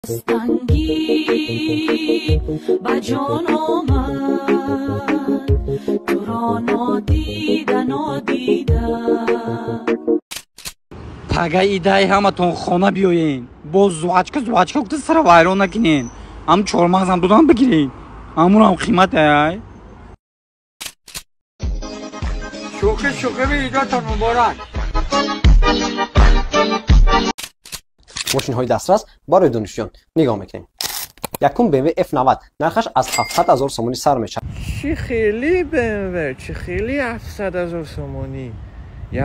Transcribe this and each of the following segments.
Тангӣ ба ҷон омад, туро нодида нодида. Пага идаи ҳаматон хона биёен, боз зуачка зуачка гуфта сара вайрон накунен. Ҳам чормағзам додан бигирен, ҳамунам қимат ай. Шӯхӣ шӯхӣ, идотон муборак. Мошинҳои дастрас барои донишҷӯён нигоҳ мекунем. Якум BMW F90, нархаш аз 700 ҳазор сомонӣ сар мешавад. Чӣ хели BMW, чӣ хели 700 ҳазор сомонӣ?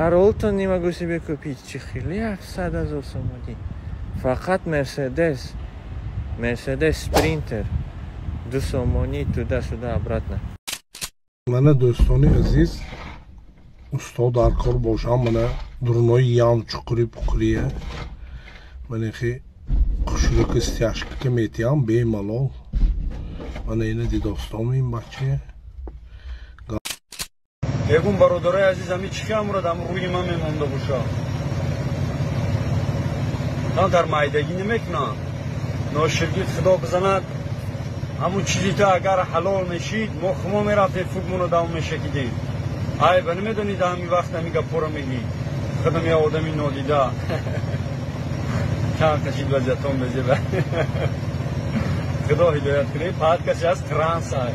Я Ролтон не могу себе купить, чӣ хели 700 ҳазор сомонӣ? Фақат Мерседес, Мерседес Спринтер, 2 сомонӣ туда-сюда обратно. Мана, дӯстони азиз, усто дар кор бошам, мана дурнои ям чуқури пуқурия манехи хушруки стяжка метиҳам бемалол. Мана ина дидостом ин бача. Егун, бародарои азиз, ами чӣ амро дам рӯи ман мемонда боша? На дар майдагӣ намекунам. Ноширгит худо бизанад, ҳамун чизи ту агар ҳалол мешид, мо хумо мерафтем, фукмоно дам мешакидем. Ай, ба намедонӣ, да ҳамин вақт ҳамин гапҳоро мегӣ. Худам я одами нодида. Чанд кашид вазиятон безеба. Худо ҳидоят кунед, фақат касе аст транс ай.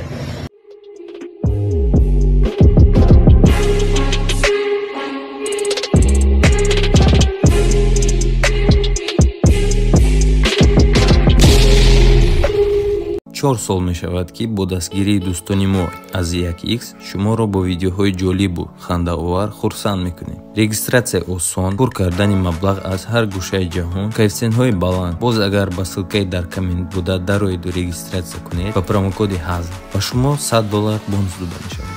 4 сол мешавад, ки бо дастгирии дӯстони мо аз 1x шуморо бо видеоҳои ҷолибу хандаовар хурсанд мекунем. Регистратсия осон, пур кардани маблағ аз ҳар гӯшаи ҷаҳон, коэффисиентҳои баланд. Боз агар ба ссылкаи дар коммент буда дароеду регистратсия кунед, ба промокоди ҳазл ба шумо 100 доллар бонус дода мешавад.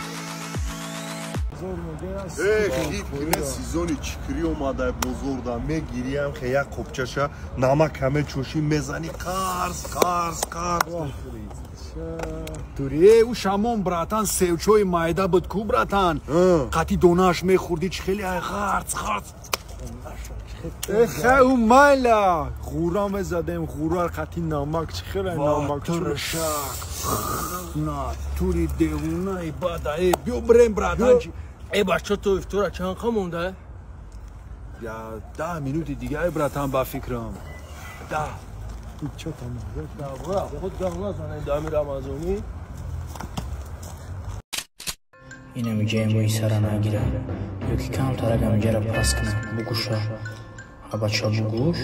Сезони чикрӣ омада, бозорда мегириам, хе як қопчаша намак ҳаме чӯшӣ мезанӣ, қарз қарз қарз. Тури ӯ шамон, братан, севчои майда буд ку, братан, қати донааш мехӯрдӣ, чи хеле ай ғарц ғарц. Эхе, ӯ майла ғура мезадем, ғура қати намак, чи хеле намак. Туршак на тури девонаи бада. Э, биё бирем, братан. Э, бача, то ифтора чанд қа монда? Я 10 минути дига, братан, ба фикрам. 10. Чо там? Худ гавла занай дами рамазонӣ. Инамиҷаи мои сара нагира, ё ки камтарак амиҷара пас кунам, бугӯша. А бача, бугӯш,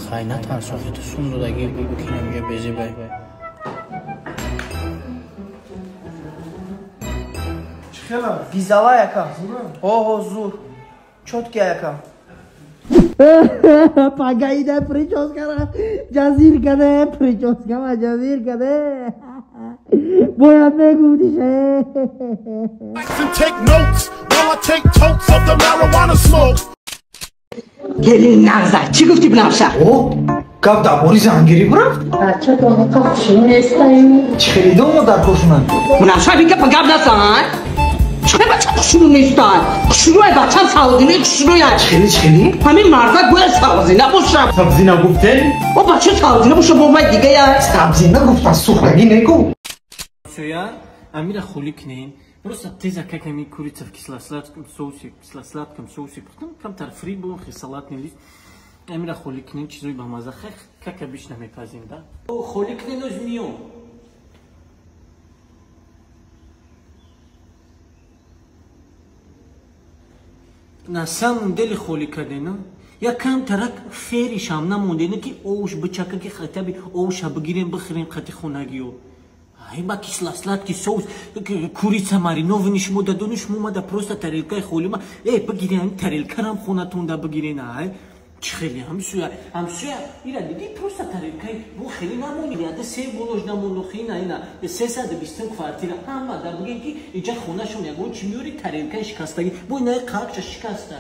хай натарс, охи ту сум додагӣ, бугӯ ки инамиҷа безебай. Визала яка. Ого, зур. Чётки яка. Пагаида прическара ҷазир каде, прическама ҷазир каде. Бояд мегуфтише. Take notes while I take totes of the marijuana smoke. Келин нағза, чӣ гуфтӣ, Бунафша? О, гап дар бори зангирӣ бурафт? Бача, донақа хушрӯ нестаю. Чӣ хеле дома дар кор шунанд? Бунафша, ин гапа гап назан. Чӣ бача хушрӯ нестай? Хушрӯай бачам, савзинаи хушрӯяй. Чӣ хеле, чӣ хеле? Ҳамин мардак бояд савзина бошад. Сабзина гуфтен? О, бача савзина боша, бо май дигая. Сабзина гуфтан, сухтагӣ неку. Сӯя, амира холӣ кунен. Просто теза как ами курица в кисло-сладком соусе, кисло-сладком соусе пухтам, камтар фри бо салатный лист. Амира холӣ кунен, чизои бамаза, хех, как обычно мепазим, да? Холӣ кунен, оз миём. На самом деле холӣ кардена, я камтарак феришам намондена, ки овш бичака, ки хотя бы овша бигирем, бихӯрем қати хонагиё. Ай, ба кисло-сладкий соус, курица маринованный шумо дадони шумо омада, просто тарелкаи холима. Э, бигирен тарелкарам, хонатонда бигирен. Ай, чӣ хеле ҳамсӯя, ҳамсӯя ира диди, просто тарелкаи бо хеле намони, яда се болош намондохи. Ина, ина 320-ум квартира ҳама да бигем, ки иҷа хонашон ягон чӣ меёри, тарелкаи шикастагӣ бо инаи қақша шикаста.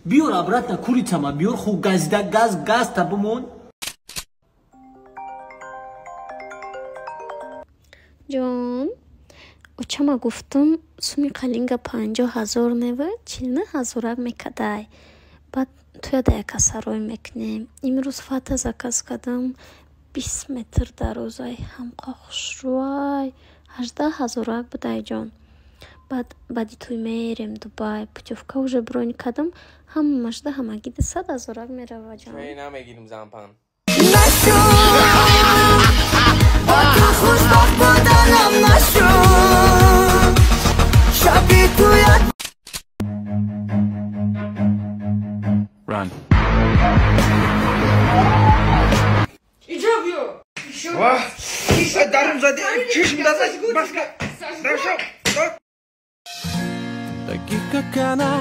Биёр обратно курицама, биёр, хуб газида, газ газ та бимон. Ҷон, очама гуфтум, суми қалинга 50 ҳазор нева 49 ҳазорак мекадай. Баъд Туя да яка сарой мекунем. Имрӯз фата заказ кардам, 20 метр дарозай, ҳамқа хушрӯай, 18 ҳазорак будай ҷон. Баъд баъди туй мерем Дубай, путёвка уже бронь кардам, ҳамашда ҳамагӣ 200 ҳазорак мерава ҷон. Намегирим зампан. Бо ту хушбахт буданам нашуд, шаби туят. Run. Иҷо биё. Дарум зади, чишм дазад, маска. Таких, как она,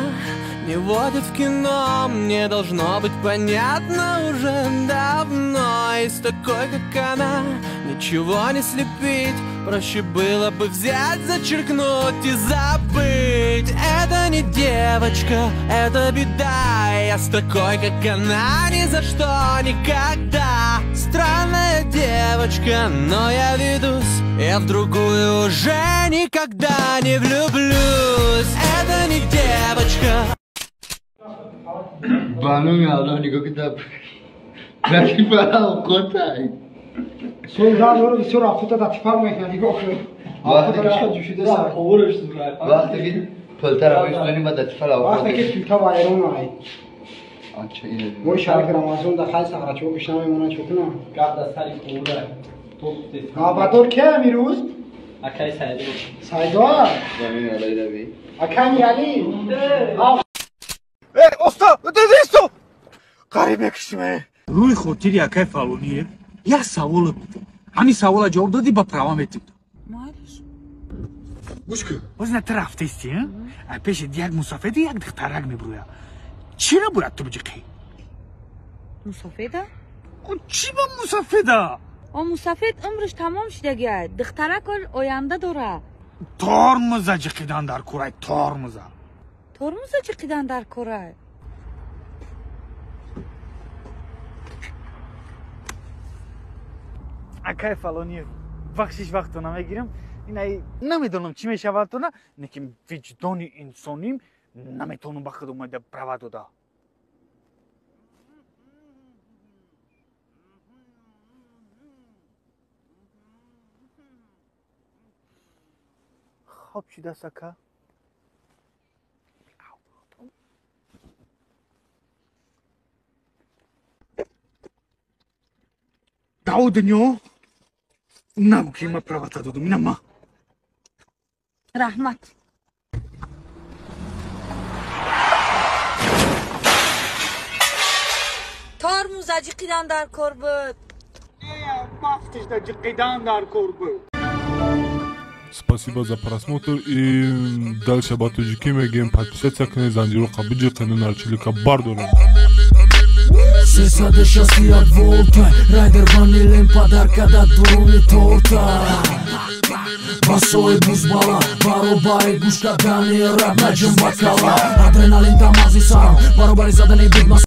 не водят в кино. Мне должно быть понятно уже давно. И с такой, как она, ничего не слепить. Проще было бы взять, зачеркнуть и забыть. Это не девочка, это беда. Я с такой, как она, ни за что, никогда. Странная девочка, но я ведусь. Я в другую уже никогда не влюблюсь. Это не девочка. Бануи Аллоҳ нигоҳ ки дар авқотай. Соли 2024 авқота дар тифар мекунад, нигоҳ кун. Вақте ки пултара мешунӣ ма дар тифар авқот. Вақте ки пулта вайрон ай. Моҳи шарифи Рамазон дар хай сағрачо гӯш намемонад, чӣ кунам? Гап дар сари хӯра. Навбатдор ки амирӯз? Акай Сайдо. Сайдо? Замин алай рави. Акай Миралӣ. Эй, оста, дедисто! Қариб мекушиме. Рӯи хотири акай Фалониев як саволе будам. Ҳамин савола ҷавоб додӣ, ба права метим. Гӯш кун. Боз на ту рафтаисти, а пеши як мусофеди як духтарак мебурӯя. Чира бояд ту биҷиқӣ? Мусофеда? Чӣ ба мусофеда? О мусофед умриш тамом шудагиай. Духтарак оянда дора. Тормоза ҷиқидан дар курай, тормоза. Тормоза ҷиқидан дар курай. Акай Фалониев, бахшиш вақтона мегирам. Инай намедонам чӣ мешавад тона, лекин виҷдони инсоним наметавонам ба худ омада права дода. Хоб шудааст ака? Дао дунё набу ки ма правата додум, ина ма. Раҳмат. Тормоза ҷиқидан дар кор буд. Бахтишда ҷиқидан дар кор буд. Спасибо за просмотр и дальше ба тоҷикӣ мегӯем, подписаться кунед, занҷироқа биҷиқену нарчилика бардорем. 361 волта, райдер ванилем подарка да дуруни торта. Басои бузбала, баробари гӯш кардани раб наҷум бакала. Адреналин дамази сарам, баробари задани бигма.